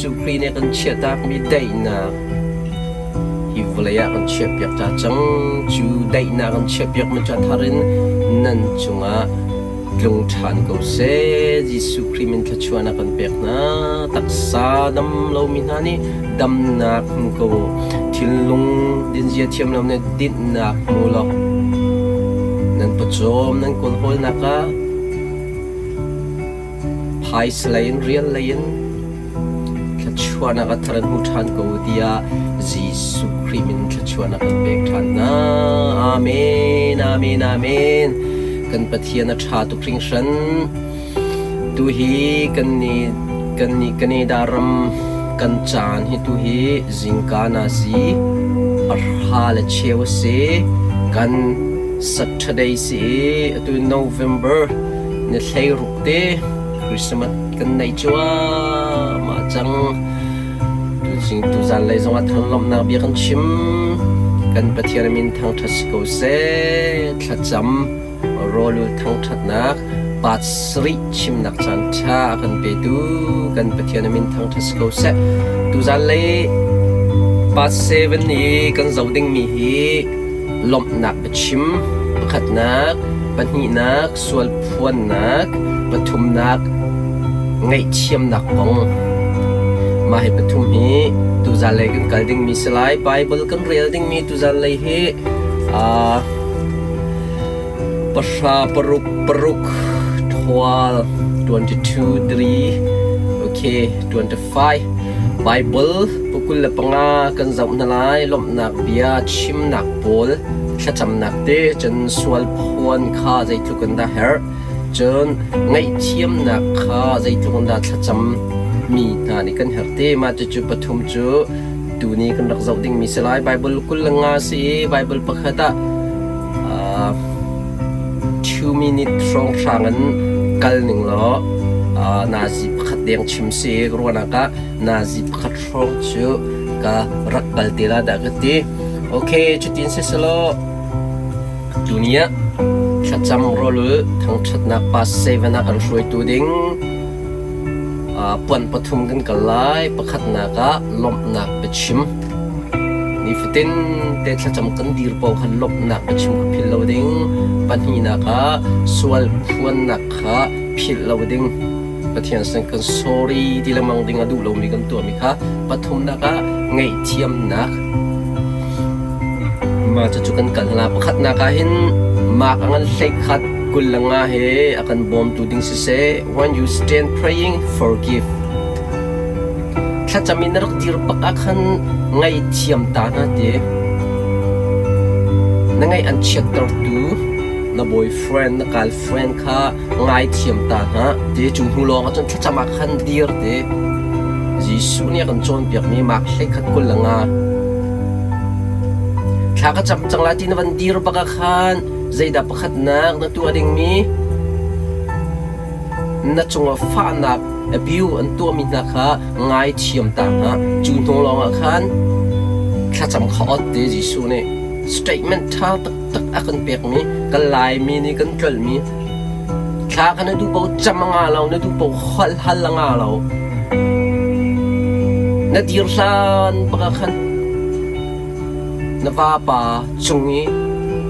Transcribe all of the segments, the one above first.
Jesuh Khrih nih a kan chiahtakmi daihnak hi vawlei ah kan chiahpiak ta cang. Cu daihnak kan chiahpiakmi cu a thar in nan cungah tlung ṭhan ko seh. Jesuh Khrih min thluachuahnak kan pek hna. Taksa dam lomi hna nih damnak hmu ko u. Thinlung dinzia thiam lo nih dinhnak hmu law nan pawcawm nan kawlhawlnak ah phaisa lei in rial lei in thluachuahnak a thar in hmu ṭhan ko u tiah Jesuh Khrih min thluachuahnak kan pek ṭhan hna. Amen, amen, amen. Kan Pathian a ṭha tuk hringhran. Tu hi kan nih kan nih Canada ram kan caan hi tu hi zingka nazi pahra le cheu a si. Kan Saturday si i atu November ni 16 te Christmas kan nei cuahmah cang. Tuzing tuzan lei zongah thanglawmhnak bia kan chim. Kan Pathian min thangṭhat si ko seh. Thlacam rawlul thangṭhatnak part sarih chimnak caan ṭha a kan petu kan Pathian min thangṭhat si ko seh. Tuzan lei part 7 i kan zoh dingmi hi lawmhnak biachim pakhatnak, pahnihnak, sualphuannak, pathumnak, ngaihthiamnak kong. Mah hi pathum hi tuzan lei kan kal dingmi si lai. Bible kan rel dingmi tuzan lei hi pahra paruk paruk 12 22 3 okay 25 Bible pukul le panga kan zoh hna lai lawmhnak bia chimnak pawl thlacamnak te cun sual phuan kha zeitluk in dah herh cun ngaihthiamnak kha zeitluk in dah thlacam mi hna nih kan herh te mah cucu pathum cu tuni kan rak zoh dingmi si lai Bible 25 si i Bible pakhat ah 2 minute hrawnghrang in kal ning law nazi pakhat deng chim si ruahnak ah nazi pakhat hrawng cu ka rak kal te la dah ka ti. Okay, cutin siselaw tuni ah thlacam rawlul thangṭhatnak pa seven ah kan hruaitu ding puan pathum kan kal lai. Pakhatnak ah lawmhnak biachim. Nifatin te thlacam kan dir paoh khan lawmhnak biachim kha philh lo ding. Pahnihnak ah sual phuannak kha philh lo ding. Pathian sin kan sorry ti lengmang ding a duh lomi kan tuahmi kha pathumnak ah ngaihthiamnak mah cucu kan kal hna pakhatnak ah hin mak a ngan hlei khat 25 he a kan bawmtu ding siseh when you stand praying forgive thlacam in na rak dir bak ah khan ngaihthiam ta hna ti na ngaih an chiattertu na boyfriend na girlfriend kha ngaithiam ta hna ti cu hnu lawng ah cun thlacam ah khan dir ti Jesuh nih a kan cawnpiakmi mak 21 25 thla ka cam cang lai ti na van dir bak ah khan zeidah pakhatnak na tuah dingmi na cungah fahnak abuse an tuahmi hna kha ngaithiam ta hna cu hnu lawng ah khan thlacam kha ot ti Jesuh nih statement ṭha taktak a kan pekmi kan Laimi nih kan tlolhmi thla kha na duh paoh cam a nga lo na duh paoh holh hal a nga lo na dir hlan bak ah khan na vapa cung i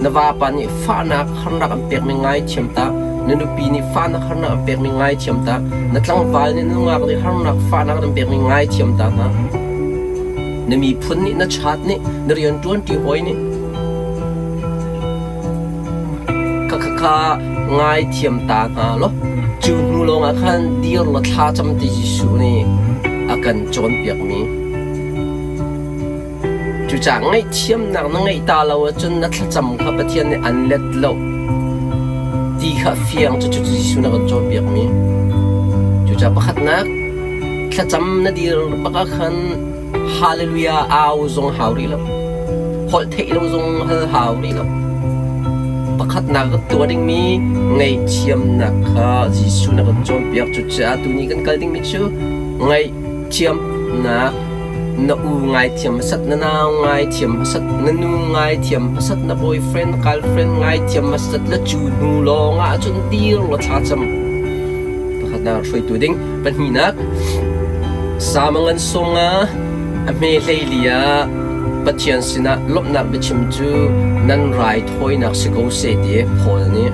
na vapa nih fahnak harnak an pekmi ngaithiam ta na nupi nih fahnak harnak an pekmi ngaithiam ta na tlangval nih na nungak nih harnak fahnak an pekmi ngaithiam ta hna na miphun nih na chat nih na rianṭuanṭi hawi nih Khakha ngaithiam ta hna law cu hnu lawngah khan dir law thla cam ti Jesuh nih a kan cawnpiakmi. Cucaah ngaihthiamnak na ngeih ta lo ahcun na thlacam kha Pathian nih an let lo ti kha fiang cucu Jesuh nih a kan cawnpiakmi. Cucaah pakhatnak thlacam na dir bak ah khan Hallelujah au zong hau rih lo. Holh theih lo zong hal hau rih lo. Pakhatnak kan tuah dingmi ngaihthiamnak kha Jesuh na kan cawnpiak. Cucaah tuni kan kal dingmi cu ngaihthiamnak na u ngaithiam hmasat, na nau ngaithiam hmasat, na nu ngaithiam hmasat, na boyfriend, girlfriend ngaithiam hmasat le cu hnu lawng ah cun dir law thlacam. Pakhatnak hruaitu ding. Pahnihnak. Salm a ngan sung ah a hme hleili ah Pathian sinah lawmhnak biachim cu nan raithawinak si ko seh ti Paul nih.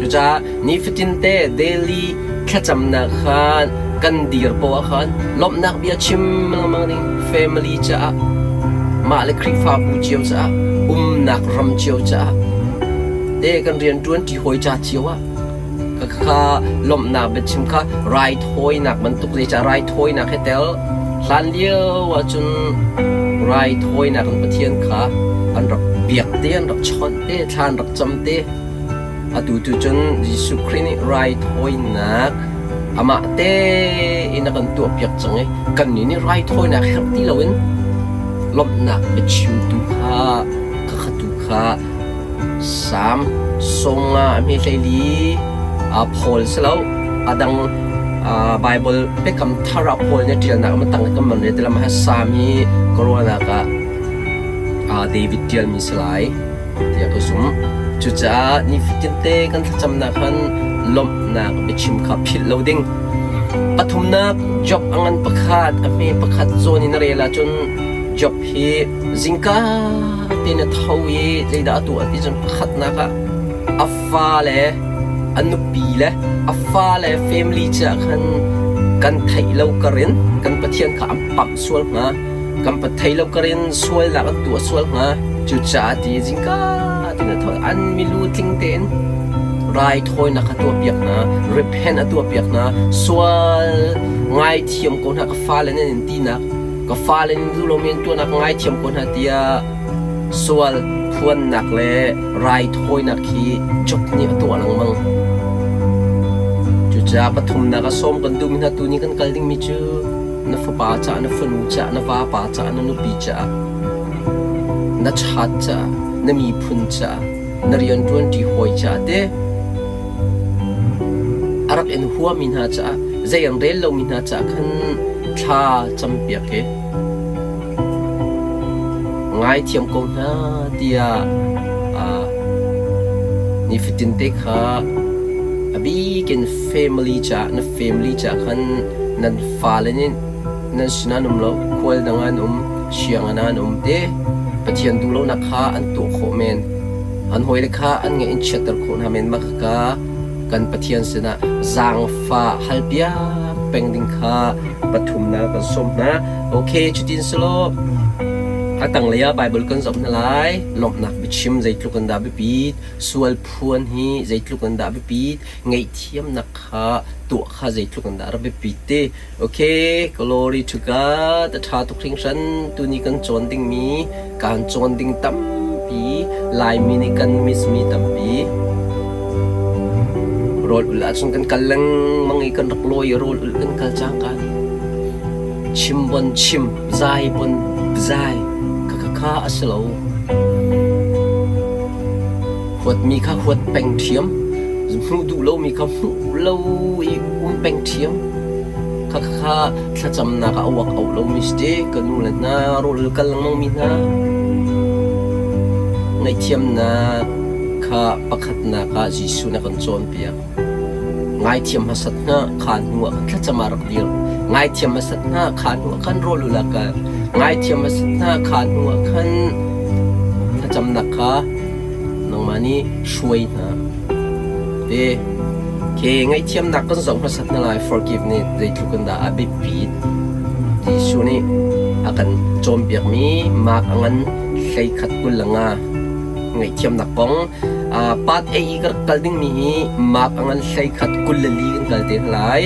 Cucaah nifatinte daily thlacamnak khan kan dir poah khan lawmhnak bia chim lengmang ding family caah mah le Khrihfabu cio caah umnak ram cio caah te kan rianṭuan ṭi hawi ca cio ah kha lawmhnak biachim kha raithawinak bantuk zeicah raithawinak he tel hlan lio ahcun raithawinak in Pathian kha an rak biak te an rak chawnh te thla an rak cam te. Atu tu cun Jesuh Khrih nih raithawinak amah tein a kan tuahpiak cang i kannih nih raithawinak herh ti loin lawmhnak biachimtu kha khakha tu kha Salm sawmnga a hme hleili Paul si lo a dang Baibal Biakam Thar ah Paul nih a ṭialnak a tang kan man rel ti lam ah Salm hi ka ruahnak ah David ṭialmi si lai tiah ka zumh. Cucaah nifatinte kan thlacamnak khan lawmhnak biachim kha philh lo ding. Pathumnak Job a ngan pakhat, a hme pakhat zawn in a rel ahcun Job hi zingka tein a tho i zeidah a tuah ti cun pakhatnak ah a fale a nupi le a fale family caah khan kan theih lo karin kan Pathian kha an pamh sual hnga. Kan pa thei lo karin sualnak an tuah sual hnga. Cucaah ti zingka tein a tho an milu tling tein raithawinak a tuahpiak hna, repent a tuahpiak hna, sual ngaithiam ko hna ka fale nan in tinak, ka fale nih duh lomi an tuahnak ngaithiam ko hna tiah sual phuannak le raithawinak hi Job nih a tuah lengmang. Cucaah pathumnak a sawm kan duhmi hna tuni kan kal dingmi cu na fapa caah, na fanu caah, na vapa caah, na nupi caah, na chat caah, na miphun caah, na rianṭuanṭi hawi caah te a rak in huami hna caah zei an rel lomi hna caah khan thla campiak hi ngaithiam ko hna tiah nifatin te kha a bikin family caah na family caah khan nan fale nih nan sinah an um lo khual dang ah an um sianginn ah an um te Pathian duh lonak kha an tuah khawh men an hawile kha an ngaih in chiatter khawh hna men mah khaka kan Pathian sinah zaangfah halpiak peng ding kha pathumnak kan sawm hna. Okay, cutin selaw a tanglei ah Bible kan zoh hna lai. Lawmhnak biachim zeitluk in dah biapit, sual phuan hi zeitluk in dah biapit, ngaihthiamnak kha tuah kha zeitluk in dah rak biapit ti. Okay, glory to God. A ṭha tuk hringhran. Tuni kan cawn dingmi, kan cawn ding tampi, Laimi nih kan miss mi tampi. Rawl ulh ahcun kan kal lengmang i kan rak lawi i rawl ulh kan kal cangka. Chim bon chim, zai bon zai, kha kha a si lo. Huatmi kha huat peng ṭhiam, hmuh duh lomi kha hmuh lo i um peng ṭhiam. Khakha thlacamnak ah a uak auh lomi si ti ka nu le hna rawl kal lengmangmi hna ngaihthiamnak kha pakhatnak ah Jesuh nih a kan cawnpiak. Ngaithiam hmasat hna kha hnu ah khan thlacam ah rak dir. Ngaithiam hmasat hna kha hnu ah khan rawl ul ah kal. Ngaithiam hmasat hna kha hnu ah khan thlacamnak kha nangmah nih hruai hna. Te ke ngaihthiamnak kan zoh hmasat hna lai forgive nih zeitluk in dah a biapit. Jesuh nih a kan cawnpiakmi Mark a ngan 11 25 ngaihthiamnak kong part A i ka rak kal dingmi hi Mark a ngan 11 24 kan kal te hna lai.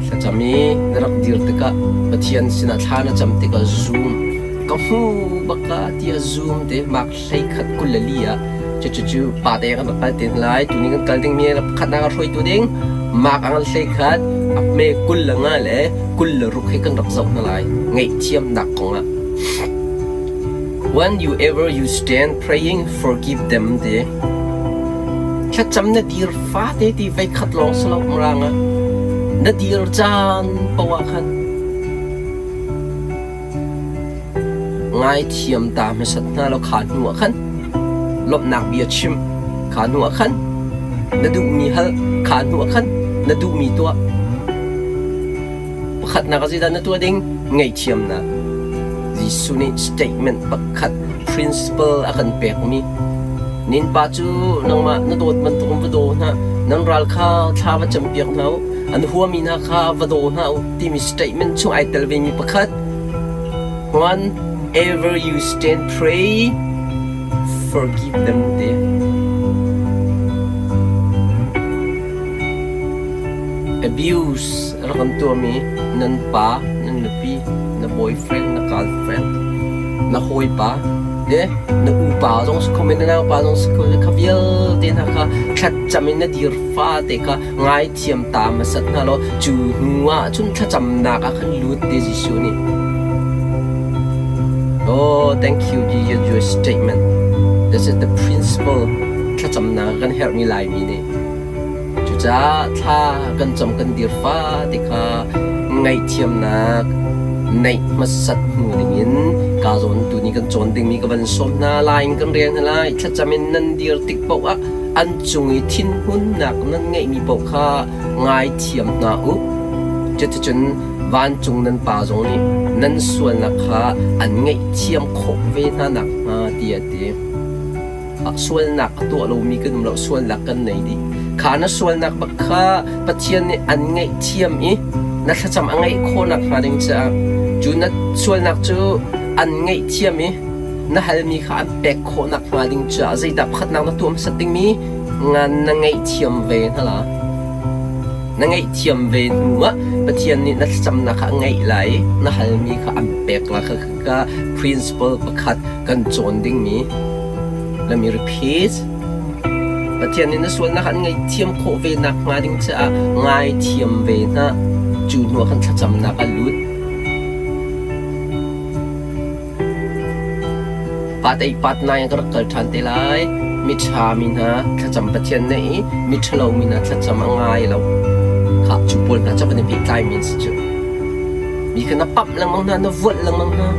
Thlacam i na rak dir tikah Pathian sinah thla na cam tikah zum ka hmu bak ka tiah zum te Mark 11 24 ah cucu pa te kan rak kal te hna lai. Tuni kan kal dingmi pakhatnak a hruaitu ding Mark a ngan 11 a hme 25 le 26 he kan rak zoh hna lai ngaihthiamnak kongah. When you ever you stand praying, forgive them ti. Thlacam na dir fate ti vei khat lawng si lo mirang ah. Na dir caan poah khan ngaithiam ta hmasat hna law kha hnu ah khan lawmhnak bia chim kha hnu ah khan na duhmi hal kha hnu ah khan na duhmi tuah. Pakhat. Pakhatnak ah zeidah na tuah ding? Ngaihthiamnak. Jesuh nih statement pakhat principle a kan pekmi Nin pa cu nangmah na dawt bantukin va daw hna, nan ral kha thla va campiak hna u, an huami hna kha va daw hna u timi statement chung ai tel vemi pakhat Whenever you stand pray, forgive them ti. Abuse rak an tuahmi nan pa, nan nupi, na boyfriend, na girlfriend, na hawipa, le na upa zong si kho men, na naupa zong si kho men, kha vialte hna kha thlacam in na dir fate kha ngaithiam ta hmasat hna law cu hnu ah cun thlacamnak ah khan lut te Jesuh nih. Oh, thank you Jesus your statement. This is the principle thlacamnak kan herhmi Laimi nih. Cucaah thla kan cam kan dir fate kha ngaihthiamnak neih hmasat hnu dingin ka zawn tuni kan cawn dingmi ka van sawm hna lai in kan rel hna lai. Thlacam in nan dir tik paoh ah an cung i thinhunnak nan ngeihmi paoh kha ngaithiam hna u. Cuticun vancung nan Pa zong nih nan sualnak kha an ngaihthiam khawh ve hna nakhnga tiah a ti. Sualnak a tuah lomi kan um lo, sualnak kan nei dih. Kha na sualnak bak kha Pathian nih an ngaihthiam i na thlacam a ngaih khawh nakhnga ding caah cu na sualnak cu an ngaihthiam i na halmi kha an pek khawh nakhnga ding caah zeidah pakhatnak na tuah hmasat dingmi ngan na ngaihthiam ve hna la. Na ngaihthiam ve hnu ah Pathian nih na thlacamnak kha a ngaih lai i na halmi kha an pek la kha ka principle pakhat kan cawn dingmi. Let me repeat. Pathian nih na sualnak an ngaihthiam khawh ve nakhnga ding caah ngaithiam ve hna. Cu hnu ah khan thlacamnak a lut. Pat ei pat nai ka rak kal ṭhan te lai. Miṭha mi hna thlacam Pathian nih i miṭhalo mi hna thlacam a ngai lo. Khah cu pawl hna cu kan i pehtlai mi an si cu. Mi kha na pamh lengmang hna, na vualh lengmang hna.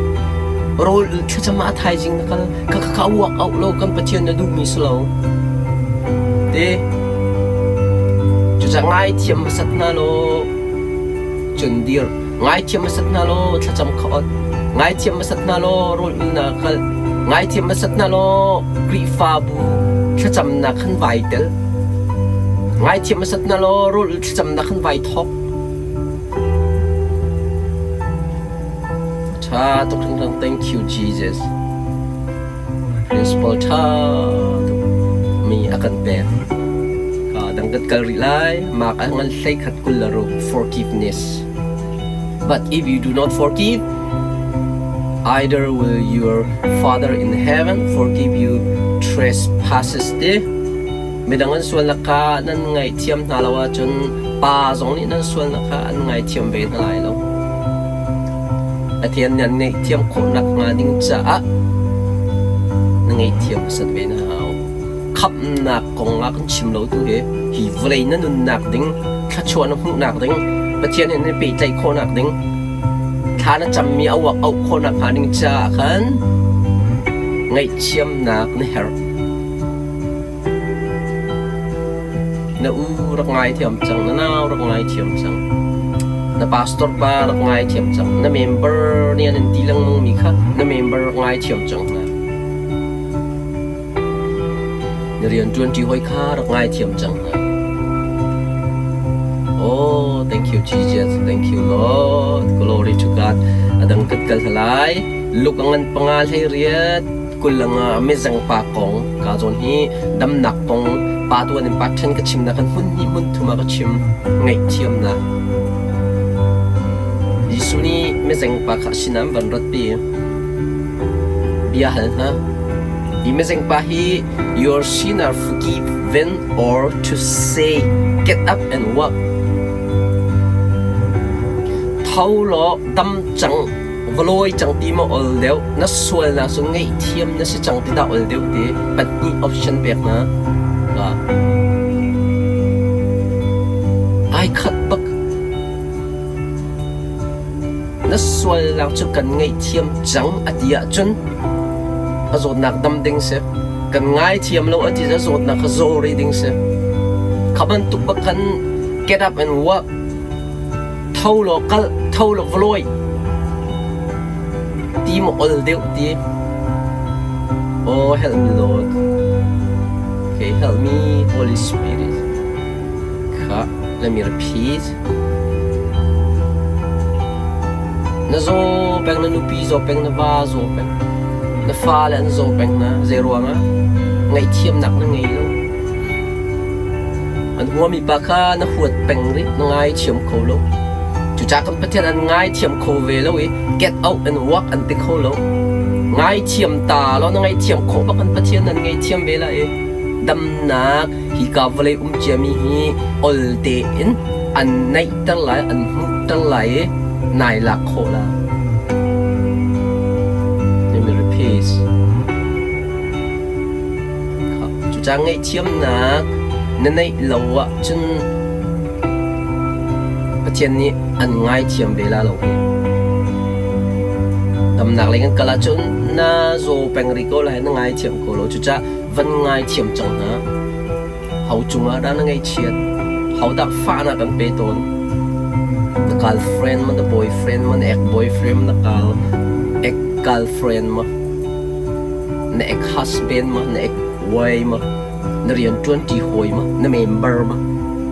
Rawl thlacam ah a thaizing na kal. Kha kha uak auh lo kan Pathian na duhmi si lo. Te cucaah ngaithiam hmasat hna law cun dir. Ngaithiam hmasat hna law thlacam kha ot. Ngaithiam hmasat hna law rawl ulnak kal. Ngaithiam hmasat hna law Khrihfabu thlacamnak khan vai tel. Ngaithiam hmasat hna law rawl ul thlacamnak khan vai thawk. Ṭha tuk hringhran. Thank you Jesus. Principal ṭha tuk mi a kan pek. Ka dang kan kal rih lai. Mak a ngan hlei khat 26 forgiveness. But if you do not forgive, either will your Father in heaven forgive you trespasses te. Midang an sualnak kha nan ngaihthiam hna lo ahcun pa zong nih nan sualnak kha an ngaithiam ve hna lai lo. Pathian nih an ngaihthiam khawh nakhnga ding caah na ngaihthiam hmasat ve na hau. Khamhnak kong ah kan chim lo tu hi hi vawlei na nunnak ding, thluachuah na hmuhnak ding, Pathian he na pehtlaih khawhnak ding, thla na cammi a uak auh khawh nakhnga ding caah khan ngaihthiamnak na herh. Na u rak ngaithiam cang, na nau rak ngaithiam cang, na pastor pa rak ngaithiam cang, na member nih an in ti lengmang mi kha na member rak ngaithiam cang hna. Na rianṭuanṭi hawi kha rak ngaithiam cang hna. Oh, thank you Jesus, thank you Lord, glory to God. A dang kat kal lai. Luk ngan panga hlei riat 25 mizeng pa kong ka zawn hi damnak kong pa tuan in pa ṭhen ka chimnak kan hmun hnih hmun thum ah ka chim ngaihthiamnak Jesuh nih mizeng pa kha sinah an van ratpi bia hal hna hi mizeng pa hi your sin are forgiven or to say get up and walk tho law dam cang Va lawi cang ti maw ol deuh, na sualnak cu ngaihthiam na si cang ti dah ol deuh ti pahnih option pek hna. Ai khat bak. Na sualnak cu kan ngaihthiam cang a ti ahcun a zawtnak dam ding si. Kan ngaithiam lo a ti a zawtnak kha zaw rih ding si. Kha bantuk bak khan get up and walk. Tho law kal, Tho law va lawi ti maw ol deuh ti? Oh, help me Lord. Okay, help me Holy Spirit. Kha, let me repeat. Na zaw peng, na nupi zaw peng, na va zaw peng, na fale an zaw peng hna. Zei ruangah? Ngaihthiamnak na ngei lo. An huami pa kha na huat peng rih, na ngaithiam kho lo. Cucaah kan Pathian an ngaithiam kho ve lo i get out and walk an ti kho lo. Ngaithiam ta law na ngaihthiam khawh bak kan Pathian nan ngaihthiam ve la i damnak hika vawlei um ciami hi ol tein an naihter lai, an hmuhter lai i nai lak khawh la. Let me repeat. Cucaah ngaihthiamnak na neih lo ahcun Pathian nih an ngaithiam ve la lo hi. Damnak lei kan kal ahcun na zaw peng rih ko lai, na ngaithiam ko lo. Cucaah van ngaithiam cang hna. Ho cungah dah na ngaihchiat? Ho dah fahnak an pe tawn? Na girlfriend ma, na boyfriend ma, na ex-boyfriend ma, na gal ex-girlfriend ma? Na ex-husband ma, na ex-wife ma, na rianṭuanṭi hawi ma, na member ma,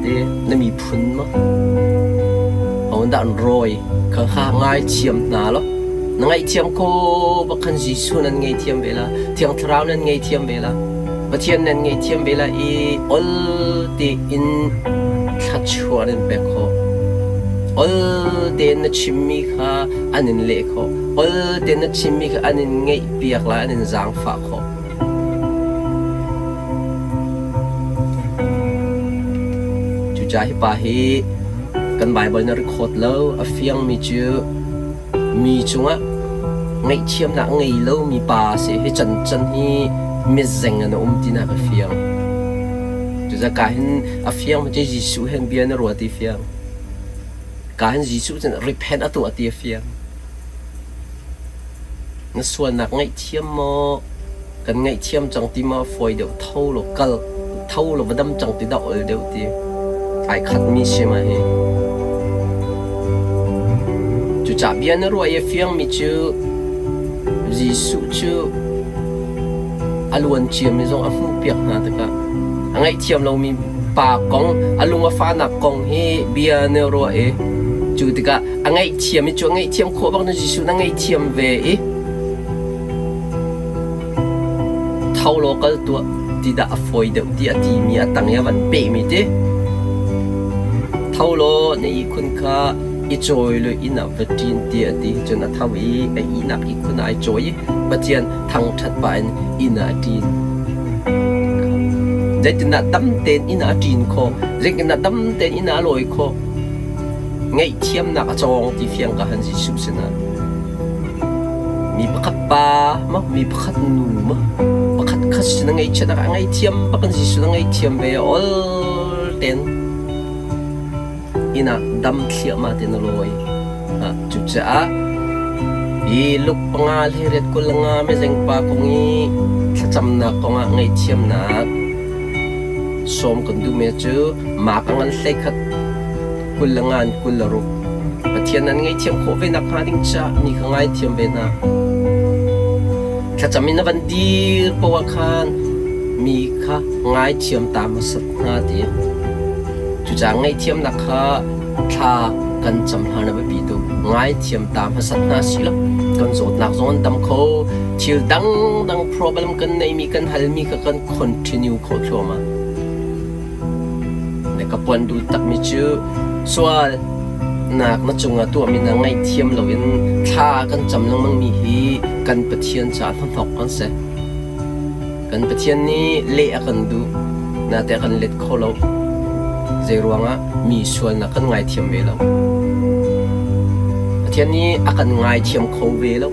te na miphun ma? Ho dah an rawi? Kha kha ngaithiam hna law na ngaihthiam ko bak khan Jesuh nan ngaihthiam ve la, Thiang Thlarau nan ngaihthiam ve la, Pathian nan ngaihthiam ve la i ol tein thluachuah nan pek khawh. Ol tein na chimmi kha an in leh khawh. Ol tein na chimmi kha an in ngaihpiak lai, an in zaangfah khawh. Cucaah hi pa hi kan Baibal na record lo, a fiangmi cu mi cungah ngaihthiamnak ngei lomi pa a si. Hi cancan hi mitzeng in a um tinak a fiang. Cucaah ka hin a fiang cu Jesuh hen bia na ruat i fiang. Ka hin Jesuh cun repent a tuah ti a fiang. Na sualnak ngaihthiam maw? Kan ngaihthiam cang ti maw fawi deuh tho law kal tho law va dam cang ti dah ol deuh ti ai khatmi si ma hi. Cucah bia na ruah i a fiangmi cu Jesuh cu a luan ciami zong a hmuhpiak hna tikah a ngaihthiam lomi pa kong a lung a fahnak kong hi bia na ruah i cu tikah a ngaihthiam i cu a ngaihthiam khawh bak na Jesuh na ngaihthiam ve i tho law kal tuah ti dah a fawi deuh ti a timi a tang i a van pehmi ti tho law na ihkhun kha i cawi law inn ah va ṭin ti a ti cun a tho i a ihnak ihkhun ah ai cawi i Pathian thangṭhat pah in inn ah a ṭin. Zeitindah dam tein inn ah a ṭin khawh? Zeitindah dam tein inn ah a lawi khawh? Ngaihthiamnak a cawng ti fiang ka han Jesuh sinah. Mi pakhat pa maw, mi pakhat nu maw, pakhat khat sin a ngaihchiat a ngaihthiam bak in Jesuh na ngaihthiam ve ol ten inn ah dam thliahmah te na lawi. Cucaah hi Luke panga hlei 25 mizengpa kong i thlacamnak kongah ngaihthiamnak sawm kan duhmi cu mah ka ngan hleikhat 25 in 26 Pathian an ngaihthiam khawh ve nakhnga ding caah mi kha ngaithiam ve hna. Thlacam in na van dir poah khan mi kha ngaithiam ta hmasat hna ti. Cucaah ngaihthiamnak kha thla kan cam hlan a biapi tuk. Ngaithiam ta hmasat hna si lo. Kan zawtnak zong an dam kho. Thil dangdang problem kan neimi kan halmi kha kan continue khawh thluahmah. Na ka puan duh takmi cu sual nak na cungah tuahmi na ngaihthiam loin thla kan cam lengmangmi hi kan Pathian caah hnahnawk kan si. Kan Pathian nih leh a kan duh, nate a kan let kho lo. Zeiruangah mi sualnak kan ngaithiam ve lo. Pathian nih a kan ngaithiam kho ve lo.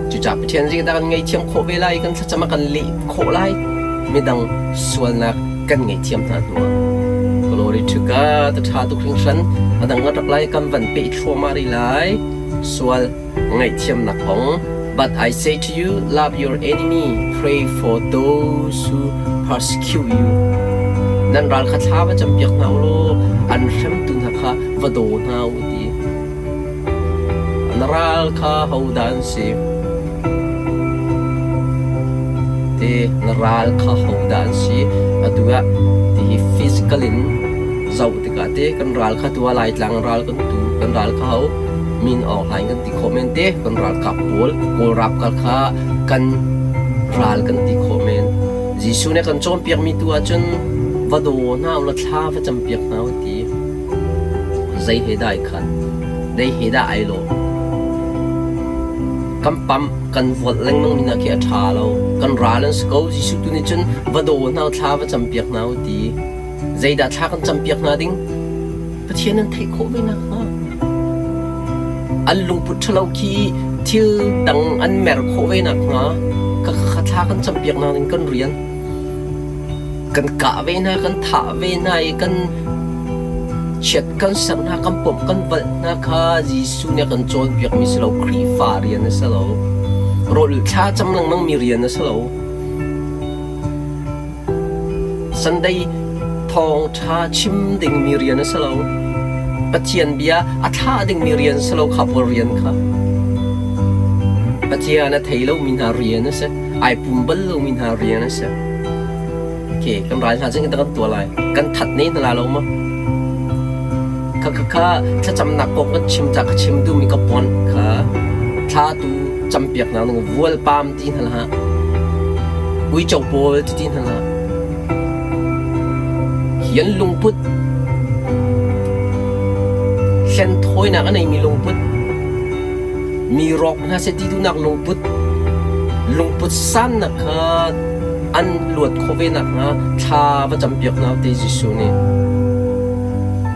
Cucaah Pathian zeidah kan ngaihthiam khawh ve lai, kan thlacam a kan leh khawh lai, midang sualnak kan ngaihthiam hna hnuah. Glory to God, a ṭha tuk hringhran. A dang a rak lai kan van peh thluahmah rih lai. Sual ngaihthiamnak kong. But I say to you, love your enemy, pray for those who persecute you. Nan ral kha thla va campiak hna u law an hremtu hna kha. va daw hna u ti. Na ral kha hodah an si? Te na ral kha hodah an si? Atu ah tihi physical in zoh tikah te kan ral kha tu ah Laitlang ral kan tu kan ral kha ho min Aung Hlaing kan ti khawh men te kan ralkap pawl Kawl ralkap kha kan ral kan ti khawh men. Jesuh nih a kan cawnpiakmi tu ahcun va daw hna u law thla va campiak hna u ti. Zei he dah ai khat? Zei he dah ai lawh? Kan pamh, kan volh lengmang mi hna khi a ṭha lo. Kan ral an si ko. Jesuh tu nih cun va daw hna u, thla va campiak hna u ti. Zeidah thla kan campiak hna ding? Pathian an theih khawh ve nakhnga. An lungput ṭhalo khi thil dang an mer khawh ve nakhnga kha thla kan campiak hna ding kan rian. Kan kah ve hna, kan thah ve hna i kan chiat kan ser hna, kan pawmh kan valh hna kha Jesuh nih a kan cawnpiakmi si lo, Khrihfa rian a si lo. Rawl thla cam lengmangmi rian a si lo. Sunday thawngṭha chim dingmi rian a si lo. Pathian bia a thlah dingmi rian a si lo kha pawl rian kha. Pathian a thei lomi hna rian a si. Ai pum bal lomi hna rian a si. Okay, kan ral hna cun kan tuah lai. Kan that ne hna la lo maw? Kha kha kha thlacamnak kong kan chim ca ka chim duhmi ka pon kha thla tu campiak hna nung vual pam ti hna hlah. Uico pawl ti ti hna hlah. Hi an lungput hlenthawinak a neimi lungput mi rawk hna seh ti duhnak lungput lungput sannak kha an luat khawh ve nakhnga thla va campiak hna te Jesuh nih.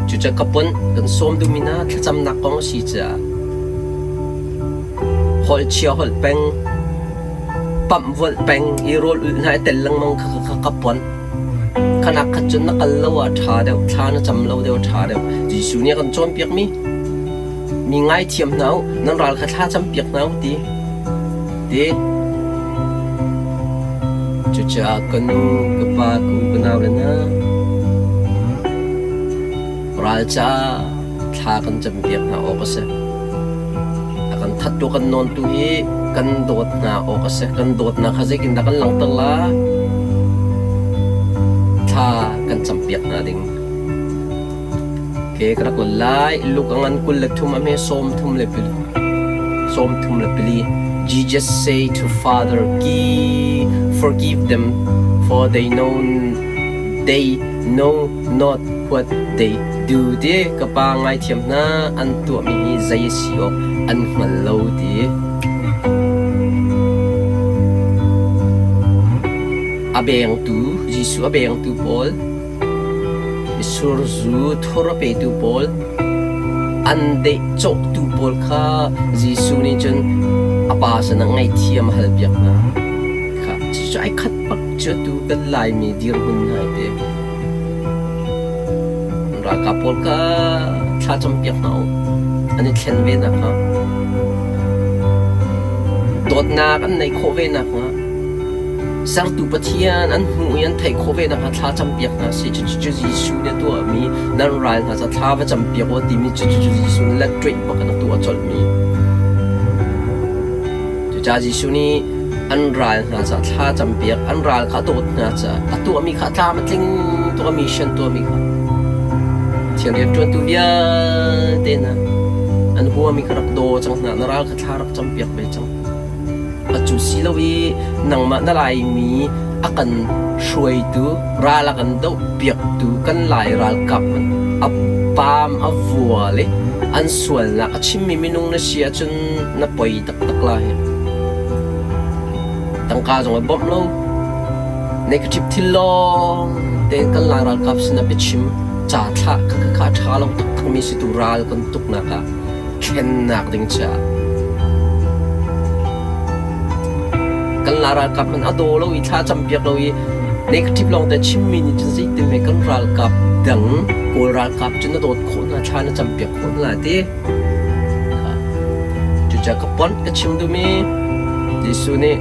Cucaah ka pon kan sawm duhmi hna thlacamnak kong a si caah Holh chia holh peng, pamh vualh peng i rawl ulh hna i tel lengmang kha kha ka pon. Khanak khat cun na kal lo ah ṭha deuh, thla na cam lo deuh a ṭha deuh. Jesuh nih a kan cawnpiakmi mi ngaithiam hna u, nan ral kha thla campiak hna u ti. Ti. Cucaah ka nu, ka pa, ka u, ka nau le hna, ral caah thla kan campiak hna awk a si. A kan thattu kan nawntu hi kan dawt hna awk a si. Kan dawtnak kha zeitindah kan langhter la? Thla kan campiak hna ding. Ke ka rak lal lai. Luke a ngan 23 a hme 34. Jesus say to Father, Give, forgive them, for they know not what they do ti ka pa ngaithiam hna an tuahmi hi zei a si awk an hngal lo ti. A bengtu Jesuh a bengtu pawl mitsur zu thur a petu pawl an dehcawhtu pawl kha Jesuh nih cun a pa sinah ngaihthiam a halpiak hna. Kha cucu ai khat bak cu atu kan Laimi dirhmun hna hi ti. Ralkap pawl kha thla campiak hna u. An i thlen ve nakhnga. Dawtnak an neih khawh ve nakhnga. Sertu Pathian an hmuh i an theih khawh ve nakhnga thla campiak hna sih. Cucu Jesuh nih a tuahmi nan ral hna ca thla va campiak u timi cucu Jesuh nih let ṭuih bak in a tuah colhmi. Cucaah Jesuh nih an ral hna caah thla campiak, an ral kha a dawt hna caah a tuahmi kha a tlam a tling tuk a mission tuahmi kha Pathian rianṭuantu vialte hna an huami kha rak daw cang hna, na ral kha thla rak campiak ve cang. Atu si lo i nangmah na Laimi a kan hruaitu, ral a kan dohpiaktu kan Lai ralkap a paam a vual i an sualnak a chimmi minung na si ahcun na poi taktak lai. Tangka zong a bawmh lo. Negative thil lawng tein kan Lai ralkap sinah biachim ca thlah kha kha a ṭha lo taktakmi si tu ral kan tuknak ah thlennak ding caah kan la ralkap man a daw lo i thla campiak lo i negative lawng te chimmi nih cun zeitin hme kan ralkap dang Kawl ralkap cu na dawt khawh hna thla na campiak khawh hna ti cucaah ka pon ka chim duhmi Jesuh nih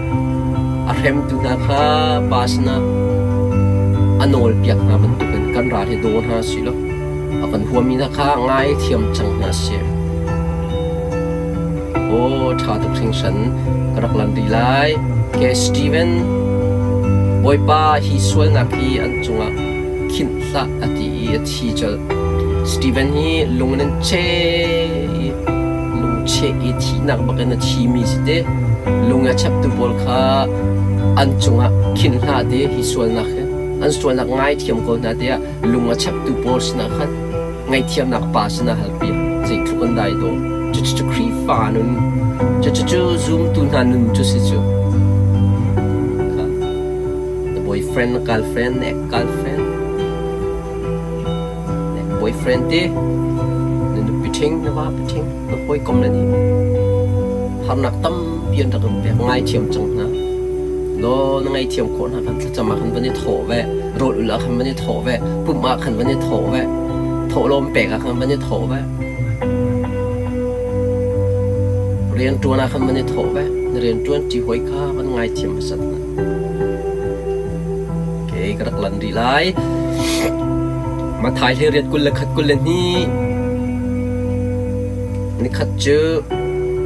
a hremtu hna kha pa sinah a nawlpiak hna bantukin kan ral hi daw hna si lo. A kan huami hna kha ngaithiam cang hna sih. Aw, ṭha tuk hringhran ka rak lan rih lai. Ke Steven, Bawipa hi sualnak hi an cungah khinh hlah a ti i a thi colh. Steven hi lung in an cheh i lungcheh i thihnak bakin a thimi si te. Lung a cheptu pawl kha an cungah khinh hlah ti hi sualnak hi an sualnak ngaithiam ko hna tiah lung a cheptu pawl sinah khan ngaihthiamnak pa sinah halpiak zeitluk an dai dawh. Cucu Khrihfa nun, cucu zumtu hna nun cu si cu. The boyfriend, girlfriend, ex-girlfriend, boyfriend te na nupi ṭhing, na va ṭhing, na hawikom le nih harnak tampi an rak in pek ngaithiam cang hna. Law na ngaihthiam khawh hna khan thlacam ah khan van i thawh ve, rawl ul ah khan van i thawh ve, pumh ah khan van i thawh ve, thawhlawm pek ah khan van i thawh ve, rianṭuan ah khan van i thawh ve, na rianṭuan ṭi hawi kha van ngaithiam hmasat hna. Okay, ka rak lan rih lai. Mathai hlei 21 22 Nikhat cu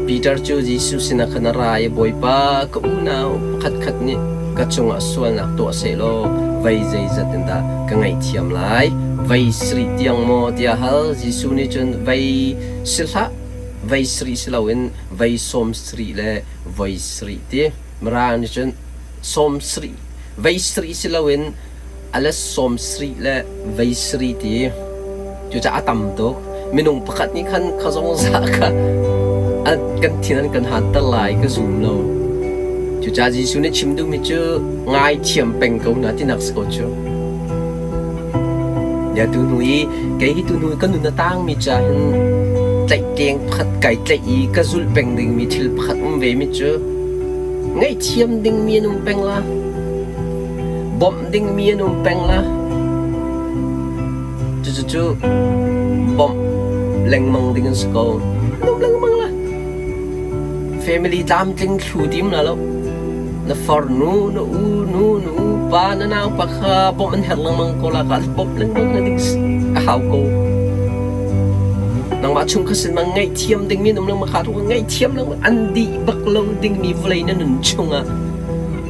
Peter cu Jesuh sinah khan a ra i Bawipa, ka unau pakhatkhat nih ka cungah sualnak tuah sehlaw vei zeizat in dah ka ngaihthiam lai? Vei sarih tiang maw? tiah a hal. Jesuh nih cun vei si hlah, vei sarih si loin vei sawm sarih le voi sarih ti. Mirang nih cun sawm sarih, vei sarih si loin a let sawm sarih le vei sarih ti cucaah a tam tuk. Minung pakhat nih khan kha zongzah kha kan thin an kan hanter lai ka zum lo. Cucaah Jesuh nih chim duhmi cu ngaithiam peng ko hna tinak si ko cu. Ya tu hnu i kei hi tu hnu ka nun a tangmi ca hin tlaihkeng pakhat kai tlaih i ka zulh peng dingmi thil pakhat um ve mi cu ngaihthiam dingmi an um peng la. Bawmh dingmi an um peng la. Cucu bawmh lengmang ding an si ko. An um lengmang la. Family tlamtling thlu tim la lo. Na farnu, na u nu, na u pa, na nau pa kha bawmh an herh lengmang ko la ka bawmh lengmang na ding a hau ko. Nangmah chung kha sin mang ngaihthiam dingmi an um lengmang kha tu ngaihthiam lengmang an dih bak lo dingmi vawlei na nun chungah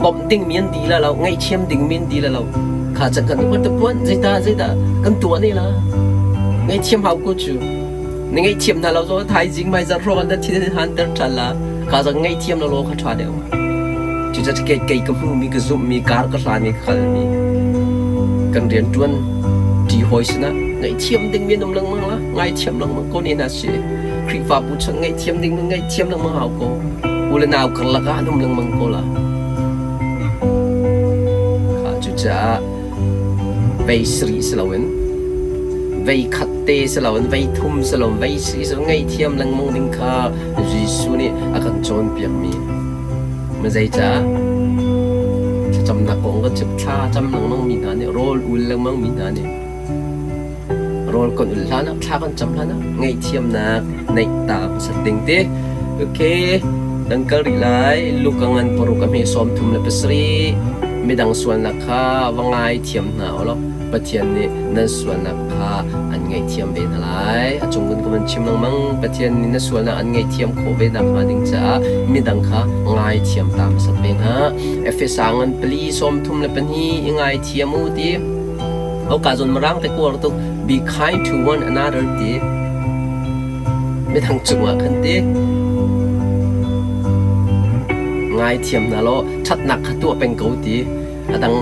bawmh dingmi an di la lo ngaihthiam dingmi an di la lo kha can kan what the puan zeita zeita kan tuah ne la ngaihthiam hau ko cu na ngaihthiam hna lo zo thaizing mai zar hrawng an thin an han ter than la kha zang ngaihthiam lo lo kha tha deuh cuca kei kei ka hmu mi ka zumh mi kar ka hlan mi ka kal mi kan rian tuan ti hoi sinah ngaihthiam dingmi an um lengmang la ngaithiam lengmang ko ne na si Khrihfabu chung ngaihthiam ding ngaihthiam lengmang hau ko u le nau karlak ah an um lengmang ko la. Kha cucaah vei sarih si loin vei khat te si loin vei thum si loin vei sarih si loin ngaihthiam lengmang ding kha Jesuh nih a kan cawnpiakmi. Ma zeicah thlacamnak kong kan chim thla cam lengmang mi hna nih rawl ul lengmang mi hna nih Rawl kan ul hlan ah, thla kan cam hlan ah ngaihthiamnak neih ta hmasat ding te. Okay, kan kal rih lai. Luka ngan paruk a hme 37. Midang sualnak kha va ngaithiam hna u law Pathian nih nan sualnak kha an ngaihthiam ve hna lai. A cung kan van chim lengmang. Pathian nih na sualnak an ngaihthiam khawh ve nakhnga ding caah midang kha ngaithiam ta hmasat ve hna. Efesa ngan pali 32 i ngaithiam u ti. Oka zawn mirang te kuar tuk be kind to one another ti midang cungah khan ti ngaithiam hna law ṭhatnak kha tuah peng ko ti adang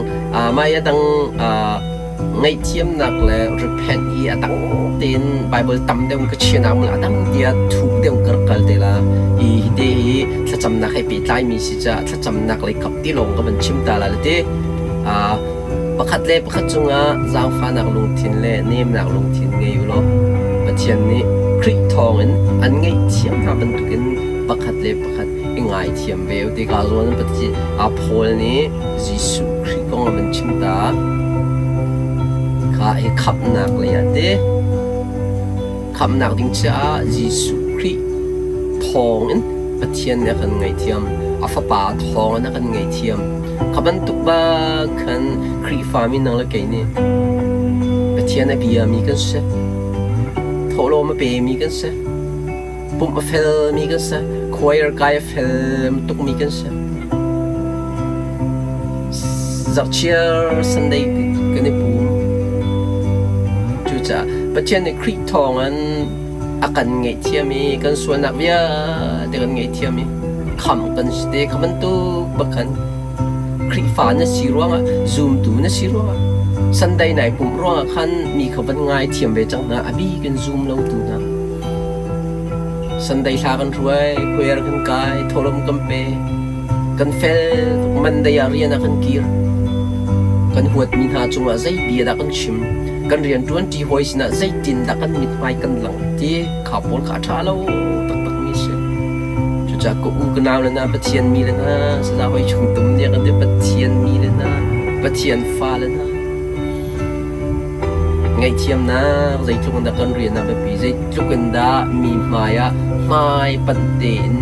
mai adang ngaihthiamnak le repent hi adang tein Bible tam deuh ka chian ah adang tia thuk deuh ka rak kal te la hi hi te hi thlacamnak he pehtlai mi si ca thlacamnak lei kap ti lawng ka van chim ta la le ti Pakhat le pakhat cungah zaangfahnak lungthin le nemnak lungthin ngei u law Pathian nih Khrih thawngin an ngaihthiam hna bantukin pakhat le pakhat i ngaithiam ve u ti ka zawn Paul nih Jesuh Khrih kong a van chim ta. Kha hi khamhnak lei ah ti khamhnak ding caah Jesuh Khrih thawngin Pathian nih a kan ngaihthiam. A Fapa thawngin a kan ngaihthiam. Kha bantuk bak khan Khrihfami nang le kei nih Pathian a biami kan si. Thawhlawm a pemi kan si. Pumh a felmi kan si. Choir kai a fel tukmi kan si. Zarhchiar Sunday kan i pum. Cucaah Pathian nih Khrih thawngin a kan ngaihthiam i kan sualnak vialte kan ngaihthiam i khamh kan si te kha bantuk bak khan Khrihfa na si ruangah zumtu na si ruangah Sunday nai pumh ruangah khan mi kha van ngaithiam ve cang hna a bik in zum lo tu hna Sunday hla kan hruai choir kan kai tholom kan pe kan fel Monday ah rian ah kan kir kan huatmi hna cungah zei bia dah kan chim kan rianṭuanṭi hawi sinah zeitindah kan mithmai kan lang ti kha pawl kha a ṭha lo taktak mi si. Cucaah ka u ka nau le hna Pathian mi le hna saza hoi chung tum nih kan ti Pathian mi le hna Pathian fa le hna ngaihthiamnak zeitluk in dah kan rian ah biapi zeitluk in dah mi hmai ah hmai panh tein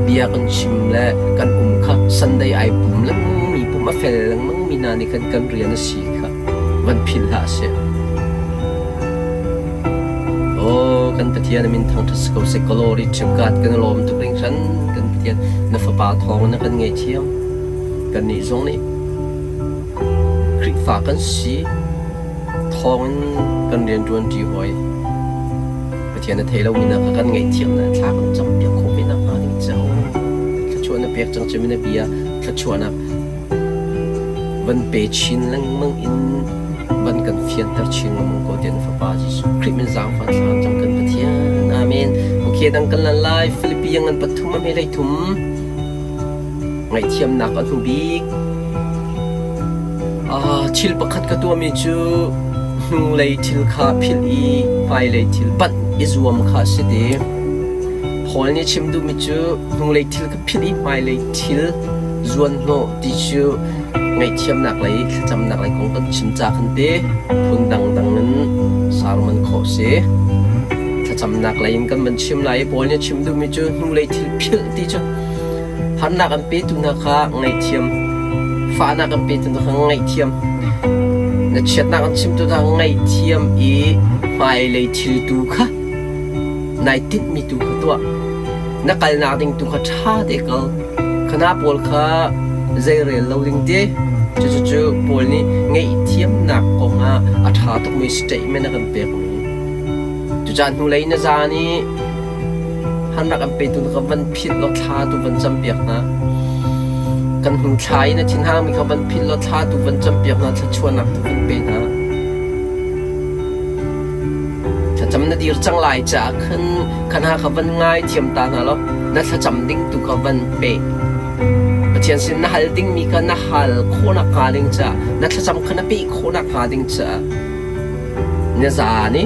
bia kan chim le kan um kha Sunday ai pum lengmang mi pum a fel lengmang mi hna nih khan kan rian a si kha van philh hlah seh. Aw kan Pathian min thangṭhat si ko seh glory to God kan lawm tuk hringhran kan Pathian na fapa thawng na kan ngaihthiam kannih zong nih Khrihfa kan si thawngin kan rianṭuanṭi hawi Pathian na thei lomi na kan ngaihthiam na thla kan campiak khawh ve nakhnga ding caah thluachuah na pek cang cimi na bia thluachuahnak Van pe chin lengmang in van kan fianter chin lengmang ko tiah na Fapa Jesuh Khrih min zaangfah thla cang kan Pathian. Amen. Okay, dang kan lan lai. Filipi ngan pathum a me lei thum. Ngaihthiamnak a hnu bik. Ah, thil pakhat ka tuahmi cu hnulei thil kha philh i hmailei thil banh i zuam kha a si te. Paul nih chim duhmi cu hnulei thil kha philh i hmailei thil zuanhnawh ti cu ngaihthiamnak lei thlacamnak lei kong kan chim ca khan te phun dangdang in sermon khawh si. Thlacamnak lei in kan van chim lai i Paul nih a chim duhmi cu hnulei thil philh ti cu harnak an petu hna kha ngaihthiam, fahnak an petu hna kha ngaihthiam, na chiatnak an chimtu hna ngaihthiam i hmailei thil tu kha nai tinhmi tu kha tuah. Na kalnak ding tu kha ṭha te kal. Khana pawl kha zeirel lo ding te. Cucu Paul nih ngaihthiamnak kong ah a ṭha tukmi statement a kan pekmi. Cucaah hnulei na zan i harnak an petu na ka van philh law thla tu van campiak hna. Kan hnu thla i na thinhangmi kha van philh law thla tu van campiak hna, thluachuahnak tu van pe hna. Thlacam na dir cang lai caah khan kha hna kha van ngaithiam ta hna law na thlacam ding tu kha van pe. Pathian sin na hal dingmi kha na hal khawhnak hnga ding caah na thlacam kha na peh khawhnak hnga ding caah na zaan i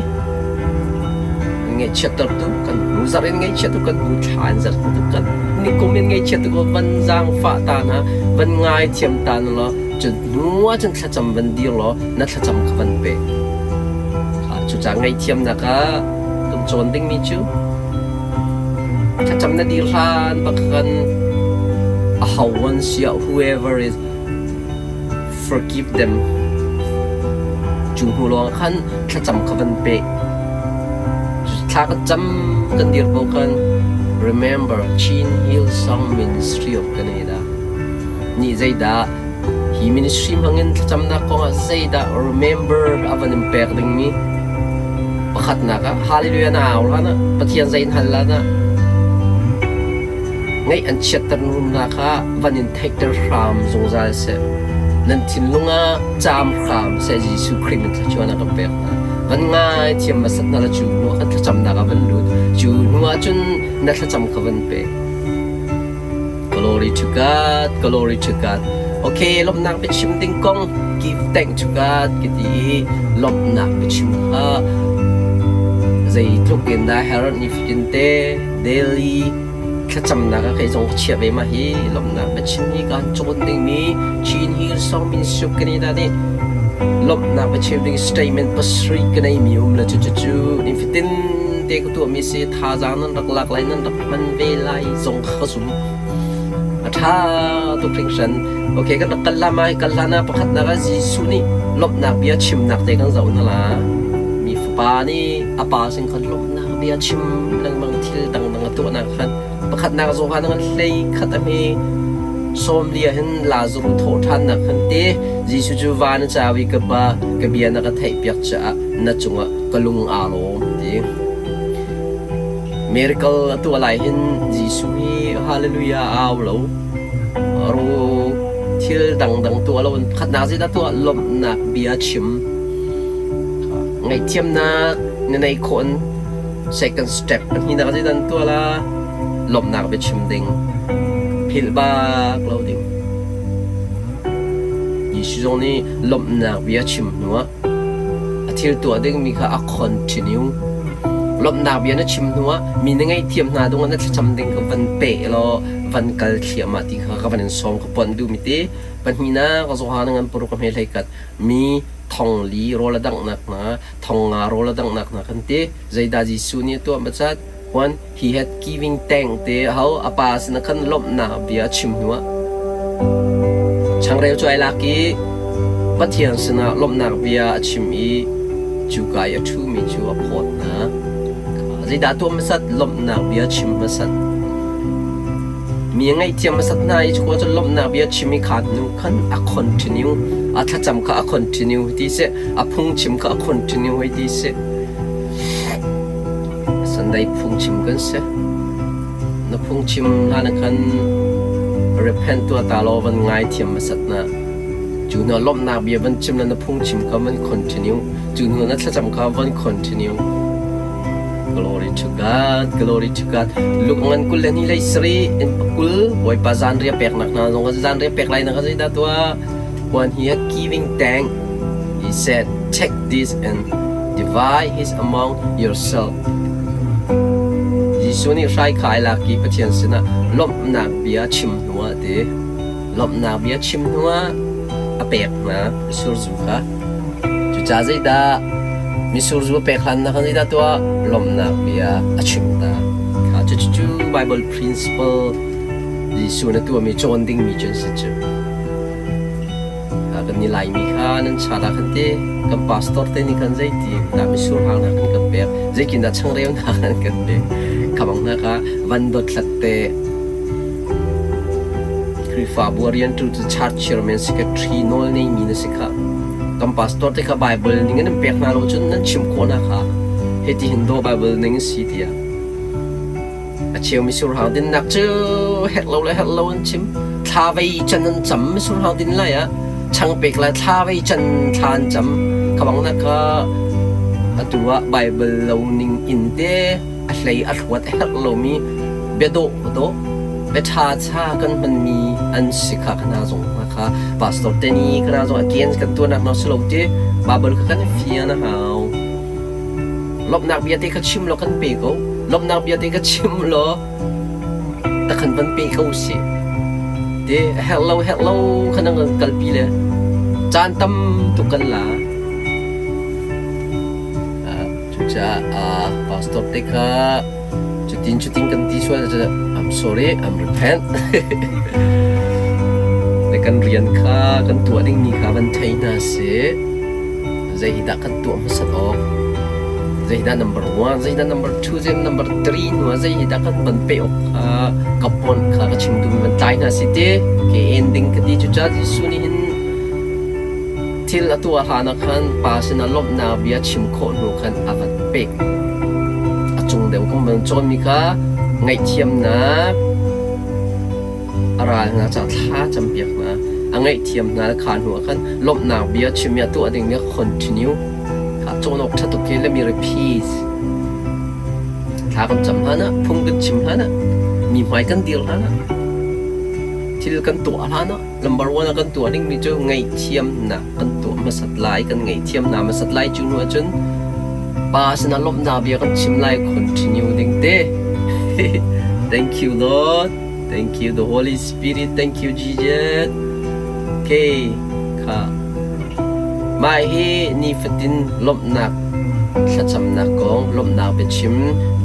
ngaihchiattertu kan hnu zarh in ngaihchiattu kan hnu thla in zarhtu kan nikum in ngaihchiattu van zaangfah ta hna van ngaithiam ta hna law cun hnu ahcun thlacam van dir law na thlacam kha van pe. Cucaah ngaihthiamnak ah kan cawn dingmi cu thlacam na dir hlan bak khan aho an si ah whoever is forgive them cu hnu lawng khan thlacam kha van pe. Thla kan cam kan dir ko khan remember Chin Hill Song Ministry of Canada nih zeidah Hi ministry hmangin thlacamnak kongah zeidah remember a van in pek dingmi pakhatnak ah hallelujah na au hlan ah Pathian zei in hal hlan ah ngaih an chiatter hna kha van in theihter hram zungzal seh. Nan thinlung ah caam hram seh Jesuh Khrih min thluachuah a kan pek hna. Van ngai thiam hmasat hna la cu hnu ah kan thlacamnak ah van lut. Cu hnu ah cun na thlacam kha van pe. Glory to God, glory to God. Okay, lawmhnak biachim ding kong give thank to God ka ti i lawmhnak biachim kha zeitluk in dah Herod nifatin te daily thlacamnak ah kei zong ka chiah ve ma hi lawmhnak biachim hi kan cawn dingmi Chin Hill Song Ministry of Canada nih lawmhnak biachim ding statement pasarih ka neimi um le cu cu cu nifatin te ka tuahmi si thazaang nan rak lak lai nan rak hman ve lai zong kha ka zum. A ṭha tuk hringhran. Okay, kan rak kal la mai kal hlan ah pakhatnak ah Jesuh nih lawmhnak bia chimnak te kan zoh hna la. Mi fapa nih a pa sin khan lawmhnak. bia chim lengmang, thil dangdang a tuahnak khan pakhatnak Johan ngan hlei khat a hme 40 hin Lazarus thawh ṭhannak khan te Jesuh cu van a cau i, "Ka Pa, ka bia na ka theihpiak caah na cungah ka lung aa lawm," ti. Miracle a tuah lai hin Jesuh hi hallelujah au lo. Ru thil dangdang tuah lo in pakhatnak zeidah tuah? Lawmhnak bia chim. Ngaihthiamnak na neih khawh in second step pahnihnak zeidah an tuah la? Lawmhnak biachim ding. Philh bak lo ding. Jesuh zong nih lawmhnak bia chim hnuah a thil tuah dingmi kha a continue. Lawmhnak bia na chim hnuah mi na ngaihthiam hna dungah na thlacam ding kha van peh law van kal thliahmah ti kha ka van in sawm, ka ponh duhmi ti. Pahnihnak Johan ngan paruk a hme hlei kat mi 4000 rawl a danghnak hna, 5000 rawl a danghnak hna kan ti. Zeidah Jesuh nih a tuah hmasat? When he had giving thank te ho a pa sinah khan lawmhnak bia a chim hnuah changreu cu ai lak i Pathian sinah lawmhnak bia a chim i cuka i a ṭhumi cu a phawt hna. Zeidah tuah hmasat? Lawmhnak bia chim hmasat. Mi a ngaihthiam hmasat hna i cuka cun lawmhnak bia chim i kha hnu khan a continue, a thlacam kha a continue hei ti seh, a phungchim kha a continue hei ti seh. Sunday phungchim kan si. Na phungchim hlan ah khan repent tuah ta law van ngaithiam hmasat na. Cu hnu ah lawmhnak bia van chim la na phungchim kha van continue. Cu hnu na thlacam kha van continue. Glory to God, glory to God. Luke ngan 22 lei sari in pakul Bawipa zanriah peknak hna zong zanriah pek lai na ka zeidah tuah? When he had giving thank, he said, "Take this and divide it among yourself." Jesuh nih hrai kha ai lak i Pathian sinah lawmhnak bia chim hnuah ti lawmhnak bia chim hnuah a pek hna mitsur zu kha. Cucaah zeidah mitsur zu a pek hlan khan zeidah tuah? Lawmhnak bia a chim ta. Kha cucu Bible principle Jesuh na tuahmi cawn dingmi cu an si cu. Kan i Laimi kha nan chan ah khan te kan pastor te nih khan zeiti dah mitsur hang hna khan kan pek, zeitin dah changreu hna khan kan pek, kha bang hna kha van dothlat te. Khrihfabu a rianṭu cu church chairman secretary nawl neimi na si kha. Kan pastor te kha Bible ning in an pek hna lo cun nan chim khawh hna kha, hiti hin daw Bible ning a si tiah. A cheu misurhang dinnak cu herh lo le herh lo an chim. Thla vei can an cam misurhang din lai ah changpek lai thla vei can thla an cam. Kha bang na kha atu ah Bible lo ning in te a hlei a hluat a herh lomi bia dawh dawh bia ṭha cha kan hmanmi an si kha kana zong hna kha pastor te ni kana zong against kan tuahnak hna si lo ti Bible kha kan fian a hau. Lawmhnak bia te kha chim law kan pe ko. Lawmhnak bia te kha chim law takhan van pe ko sih. Te herh lo herh lo kha nang kan kalpi le caan tam tuk kan la. Cucaah pastor te kha cutin cutin kan ti sual cu I'm sorry, I'm repent. Le kan rian kha kan tuah dingmi kha van thei hna sih. Zei hi dah kan tuah hmasat awk? Zei dah number one, zei dah number two, zei number three hnu ah zei hi dah kan van pe awk kha ka pon kha ka chim duhmi van tlai hna si ti. Ke ending ka ti. Cucaah Jesuh nih hin thil a tuah hlan ah khan Pa sinah lawmhnak bia chim khawh hnu khan a van pek. A cung deuh kan van cawnmi kha ngaihthiamnak a ral hna caah thla campiak hna, a ngaihthiam hna kha hnu ah khan lawmhnak bia chim i a tuah dingmi a continue. Kha cawn awk ṭha tuk khi. Let me repeat. Thla kan cam hlan ah, phung kan chim hlan ah, mi hmai kan dir hlan ah, thil kan tuah hlan ah, number one ah kan tuah dingmi cu ngaihthiamnak kan tuah hmasat lai, kan ngaihthiamnak hmasat lai. Cu hnu ahcun Pa sinah lawmhnak bia kan chim lai, continue ding te. Thank you, Lord. Thank you, the Holy Spirit. Thank you, Jesus. Okay, kha mah hi nifatin lawmhnak thlacamnak kong, lawmhnak biachim.